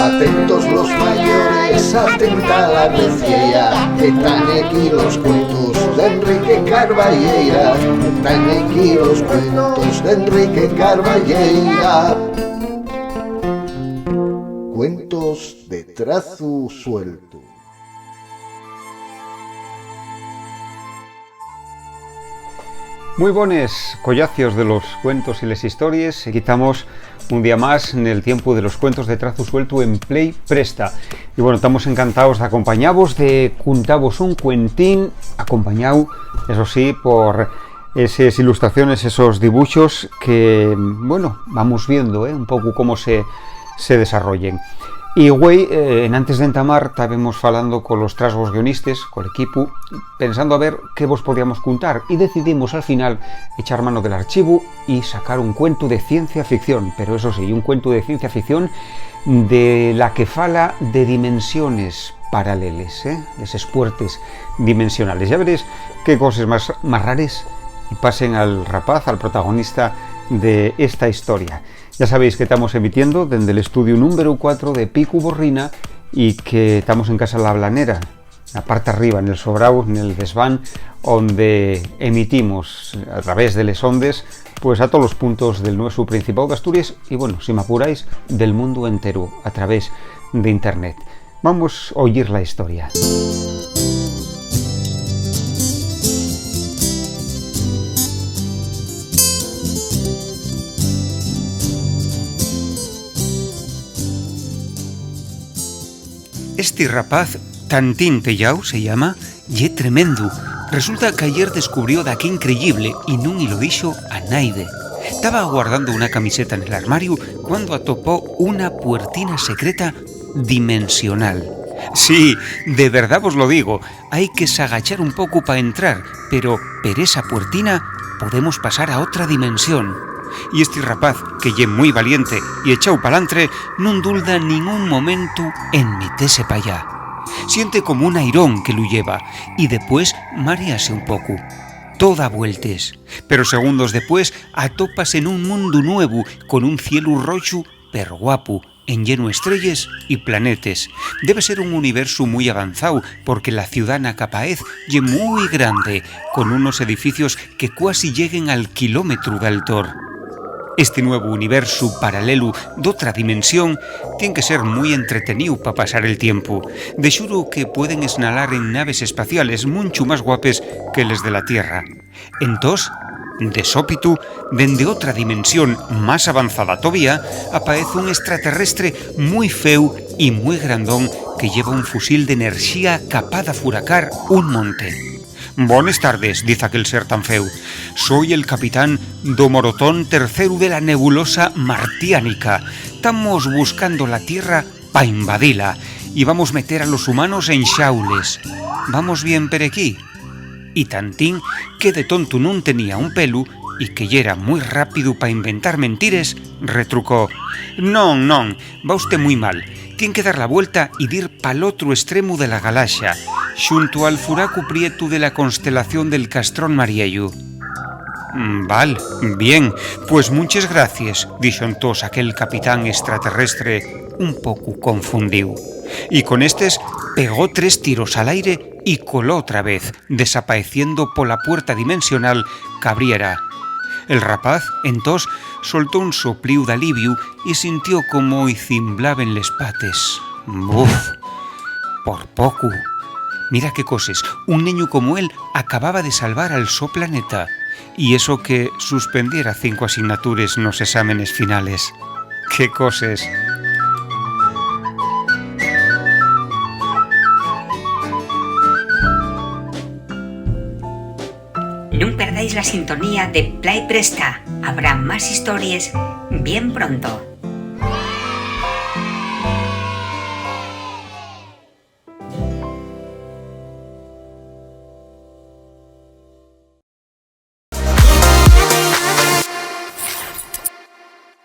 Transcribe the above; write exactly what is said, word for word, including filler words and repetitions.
Atentos los mayores, atenta la reciera, que tán aquí los cuentos d'Enrique Carballeira, que tán aquí los cuentos d'Enrique Carballeira. Cuentos de trazu sueltu. Mui bones, collacios de los cuentos y les histories. Aquí tamos un día más nel tiempu de los cuentos de trazu sueltu en Play Presta. Y bueno, tamos encantaos d'acompañavos, de cuntavos un cuentín, acompañao, eso sí, por eses ilustraciones, esos dibuxos que, bueno, vamos viendo, ¿eh?, un poco cómo se, se desarrollen. Y güei, eh, enantes d'entamar, tábemos falando colos trasgos guionistes, col equipu, pensando a ver qué vos podíamos cuntar, y decidimos al final echar mano del archivu y sacar un cuentu de ciencia ficción, pero eso sí, un cuentu de ciencia ficción de la que fala de dimensiones paraleles, ¿eh?, d'eses puertes dimensionales. Ya veréis qué coses más, más rares y pasen al rapaz, al protagonista de esta historia. Ya sabéis que tamos emitiendo dende l'estudiu númberu cuatro de Picu Borrina y que tamos en Casa La Blanera, na parte arriba, nel sobrao, nel desván, onde emitimos a través de les ondes, pues, a tolos puntos del nuesu Principáu d'Asturies y, bueno, si m'apuráis, del mundu enteru, a través de Internet. Vamos a oyir la historia. Esti rapaz, Tantín Tellau se llama, ye tremendu. Resulta qu'ayer descubrió daqué increyible y nun-y lo dixo a naide. Taba guardando una camiseta nel armariu cuando atopó una puertina secreta dimensional. Sí, de verdá vos lo digo, hai que s'agachar un pocu pa entrar, pero per esa puertina podemos pasar a otra dimensión. Y esti rapaz, que ye mui valiente y echao palantre, nun dulda nin un momentu en metese p'allá. Siente como un airón que lu lleva, y depués marease un pocu. Too da vueltes. Pero segundos depués, atópase nun mundu nuevu, con un cielu roxu perguapu, enlleno estrelles y planetes. Debe ser un universu mui avanzáu, porque la ciudá na qu'apaez ye mui grande, con unos edificios que cuasi lleguen al quilómetru d'altor. Esti nuevu universu paralelu d'otra dimensión tien que ser mui entreteníu pa pasar el tiempu. De xuru que pueden esnalar en naves espaciales munchu más guapes que les de la Tierra. Entós, de sópitu, dende otra dimensión más avanzada tovía, apaez un estraterrestre mui feu y mui grandón que lleva un fusil d'enerxía capaz d'afuracar un monte. «Bones tardes», diz aquel ser tan feu. «Soi el capitán do morotón terceru de la nebulosa martiánica. Tamos buscando la Tierra pa invadila y vamos meter a los humanos en xaules. Vamos bien per equí?» Y Tantín, que de tontu nun tenía un pelu y que yera mui rápidu pa inventar mentires, retrucó: «Non, non, va usté mui mal. Tien que dar la vuelta y dir pal otru estremu de la galaxa, xunto al furacu prietu de la constelación del Castrón Mariellu». «Mm, val, bien, pues munches gracies», dixo entós aquel capitán estraterrestre un poco confundíu. Y con estes pegó tres tiros al aire y coló otra vez, desapaeciendo pola puerta dimensional qu'abriera. El rapaz, entós, soltó un soplíu d'aliviu y sintió como-y cimblaben les pates. Buf, por pocu. Mira qué coses, un neñu como él acababa de salvar al so planeta, y eso que suspendiera cinco asignatures nos exámenes finales. ¡Qué coses! Nun perdáis la sintonía de Play Presta. Habrá más histories bien pronto.